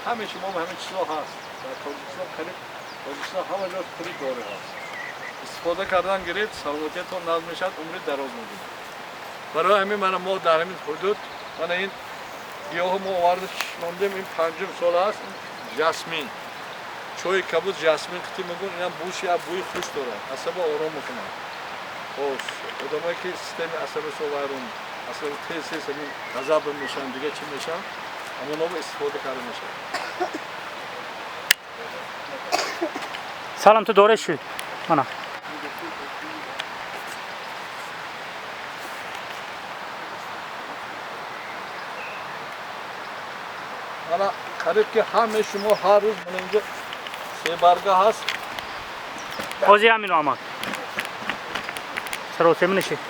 Ҳамаи шумо ҳамин чизҳо ҳаст. Дар Тоҷикистон қариб Тоҷикистон ҳама ҷо пури дору ҳаст. Истифода кардан гиред, саломатиятон нағз мешавад, умри дароз мебинед. Барои ҳамин мана мо дар ҳамин ҳудуд мана ин гиёҳо мо оварда шинондем, ин панҷум сол аст, жасмин. Чойи кабуд жасмин қити мегӯн, инам бӯш як бӯи хуш дорад, асаба ором мекунад. Боз одамое ки системаи асабашон вайрон, асаби тез тез ҳамин ғазаб мешаванд, дига чӣ мешаванд, ҳамонҳоро истифода карда мешавад. Салам ту доре шуд. Мана. Мана қариб ки ҳамаи шумо ҳар рӯз мана инҷо себарга ҳаст. Ҳозир ҳамин омад. Саросема нишед.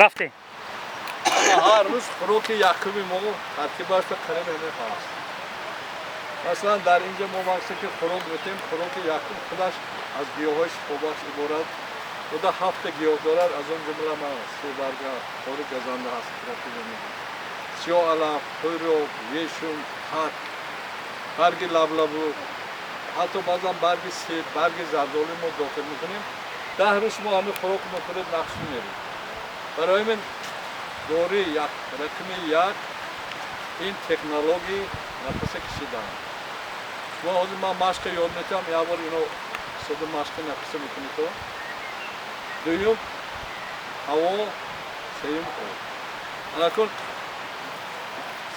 Рафтем. Ҳар рӯз хӯроки якуми мо таркибаш қариб ҳамин ҳаст. Масалан, дар инҷо мо вақте ки хӯрок метем, хӯроки якум худаш аз гиёҳҳои шифобахш иборат буда, ҳафта гиёҳ дорад, аз он ҷумла ман себарга, хори газанда ҳаст, крапива мегӯем. Сиёҳ алаф, қӯйроқ, ешум, хат, барги лаблабу, ҳатто баъзан барги себ, барги зардолу мо дохил мекунем. 10 рӯз мо ҳамин хӯрок мехӯред, нақш мемеред. Барои ҳамин дори як рақами як ин технологияи нафаса кашидан. Шумо ҳозир ман машқа ёд метиҳам, як бор ино ҳисоби машқи нафаса мекунед то. Дуюм ҳаво, сеюм об. Анакун